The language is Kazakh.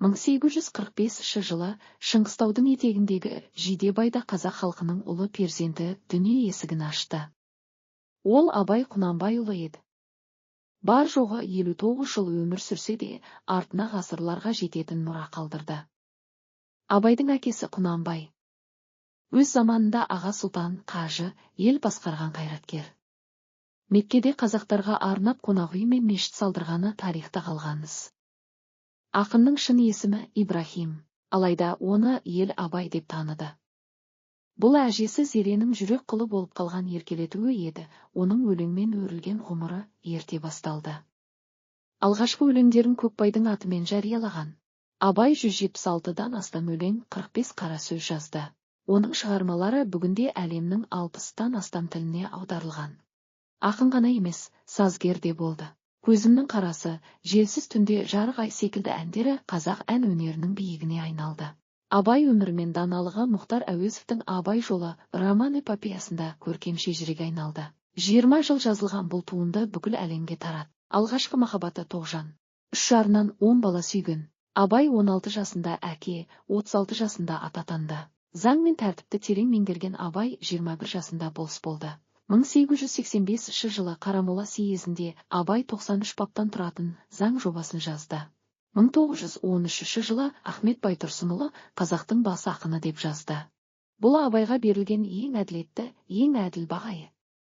1845 жылы Шыңғыстаудың етегіндегі Жидебайда қазақ халқының ұлы перзенті дүние есігін ашты. Ол Абай Құнанбайұлы еді. Бар жоғы 59 жыл өмір сүрсе де, артына ғасырларға жететін мұра қалдырды. Абайдың әкесі Құнанбай. Өз заманында аға сұлтан, қажы, ел басқарған қайраткер. Меккеде қазақтарға арнап қонақ үй мен мешіт салдырғаны тарихта қалған із. Ақынның шын есімі Ибрахим, алайда оны ел Абай деп таныды. Бұл әжесі Зеренің жүрек қылы болып қалған еркелетуі еді, оның өлеңмен өрілген ғұмыры ерте басталды. Алғашқы өлеңдерін Көкбайдың атымен жариялаған. Абай 176-дан астам өлең, 45 қара сөз жазды. Оның шығармалары бүгінде әлемнің 60-тан астам тіліне аударылған. Ақын ғана емес, сазгер де болды. Көзімнің қарасы, Желсіз түнде жарық ай секілді әндері қазақ ән өнерінің биігіне айналды. Абай өмірі мен даналығы Мұхтар Әуезовтің «Абай жолы» роман эпопеясында көркем шежіреге айналды. 20 жыл жазылған бұл туынды бүкіл әлемге тарат. Алғашқы махаббаты Тоғжан. Үш жарынан 10 бала сүйген. Абай 16 жасында әке, 36 жасында ата атанды. Заң мен тәртіпті терең меңгерген Абай 21 жасында болыс болды. 1885 жылы Қарамола съезінде Абай 93 баптан тұратын заң жобасын жазды. 1913 жылы Ахмет Байтұрсынұлы қазақтың бас ақыны деп жазды. Бұл Абайға берілген ең әділетті, ең әділ баға.